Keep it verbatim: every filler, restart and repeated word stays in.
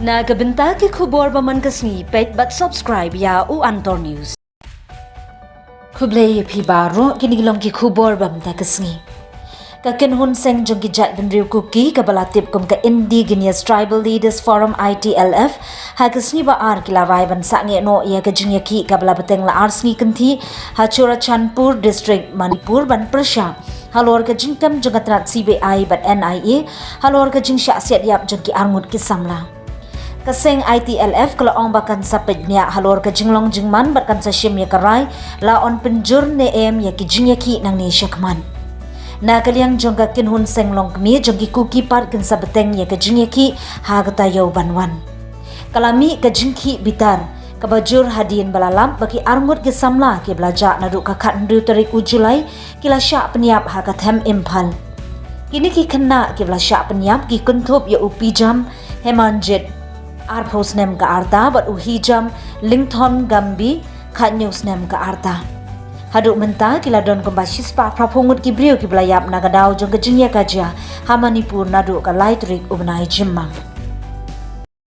Na ka bynta ki khubor ba man ka sngi, peit bad subscribe ïa u Antor News. Khublei ïa phi baroh, kine ki long ki khubor ba mynta ka sngi. Ka kynhun seng jong ki jaitbynriew Kuki kaba la tip kum ka Indigenous Tribal Leaders Forum, I T L F, ha ka sngi ba ar ki la rai ban sangeh noh ïa ka jingïakhih kaba la bteng la ar sngi kynthih ha Churachandpur District, Manipur ban pyrshah halor ka jingkem jong ka tnat C B I bad N I A halor ka jingshah siat ïap jong ki arngut ki samla. Ka seng I T L F ka la ong ba kan sa peit bniah halor ka jinglong jingman bad kan sa shim ïa ka rai la yn pynjur ne em ïa ki jingïakhih nangne shakhmat. Na ka liang jong ka kynhun seng longkmie jong ki Kuki pat kin sa bteng ïa ka jingïakhih ha ka taïew ban wan. Ka la mih ka jingkhih bitar kaba jur hadien ba la lap ba ki arngut ki samla kiba la jah naduh ka khathynriew tarik u July ki la shah pynïap ha ka them Imphal. Kine ki khynnah kiba la shah pynïap ki kynthup ïa u Pijam Hemanjit, arphew snem ka rta, bad u Hijam Lyngthon Gambi, khathynñiew snem ka rta. Haduh mynta ki la don kumba shispah phraphew ngut ki briew kiba la ïap na ka daw jong ka jingïakajia ha Manipur naduh ka lai tarik u bnai Jymmang.